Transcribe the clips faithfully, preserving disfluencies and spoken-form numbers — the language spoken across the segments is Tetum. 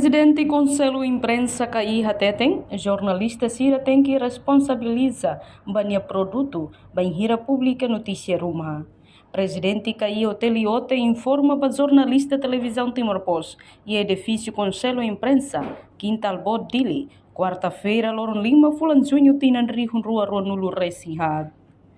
Prezidente Konsellu Imprensa K I hateten, jornalista sira tenke responsabiliza ba nia produtu bainhira publika notísia ruma. Prezidente K I Otélio Ote informa ba jornalista Televizaun Timor Post iha edifísiu Konsellu Imprensa, Kintal Boot, Dili, kuarta-feira, loron lima fulan Juñu tinan rihun rua ruanulu resin haat.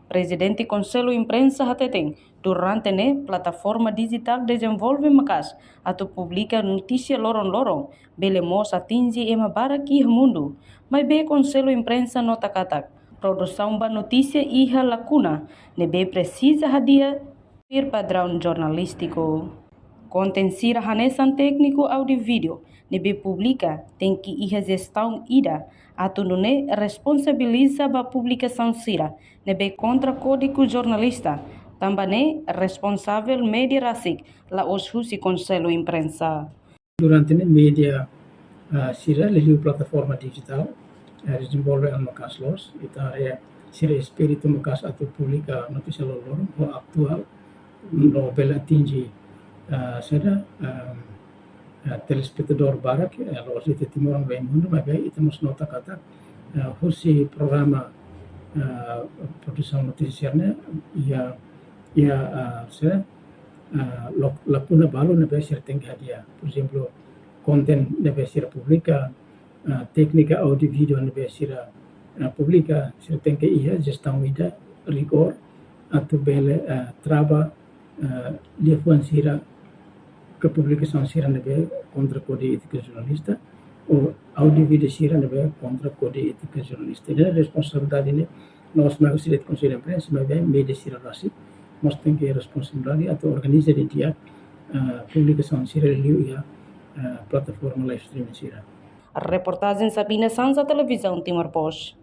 Prezidente Konsellu Imprensa hateten, durante ne'e plataforma dijitál dezenvolve maka'as atu publika notísia loron-loron, bele mós atinje ema barak iha mundu. Maibé Konsellu Imprensa nota katak, produsaun ba notísia iha lakuna ne'ebé presiza hadi'a tuir padraun jornalístiku. Konten sira hanesan tékniku áudio vídeo ne'ebé publika tenke iha jestaun ida, atu nune'e responsabiliza ba publikasaun sira ne'ebé kontra Kódigu Jornalista, tanba ne'e responsavel média rasik, la'ós husi Konsellu Imprensa. Durante ne'e média, ah, sira liuliu plataforma dijitál, eh, dezenvolve an maka'as loos, ita haree sira espíritu maka'as atu publika notísia loron-loron, ho atuál, no bele atinje, ah, saida, ah, ah, telespetadór barak, eh, la'ós de'it iha Timor maibé iha mundu, maibé ita mós nota katak, ah, husi programa, ah, produsaun notísia ne'e, iha, iha, ah, saida, ah, lak-, lakuna balu ne'ebé sira tenke hadi'a. Por ezemplu, konten ne'ebé sira publika, ah, téknika áudio vídeo ne'ebé sira, ah, publika, sira tenke iha jestaun ida rigór atu bele, ah, trava, ah, liafuan sira ka publikasaun sira ne'ebé kontra Kódigu Étika Jornalista, ou áudio vídeo sira ne'ebé kontra Kódigu Étika Jornalista. Ida-ne'e responsabilidade ne'e la'ós mai husi de'it Konsellu Imprensa, maibé média sira rasik mós tenke responsabilidade atu organiza didi'ak, ah, publikasaun sira liuliu iha, ah, plataforma live streaming sira. Reportajen Sabina Sanza, Televizaun Timor Post.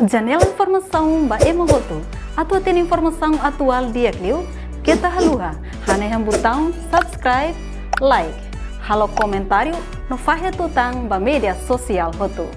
Janela informasaun ba ema hotu. Atu hatene informasaun atuál di'ak liu, keta haluha hanehan butaun subscribe, like, halo komentáriu no fahe tutan ba média sosiál hotu.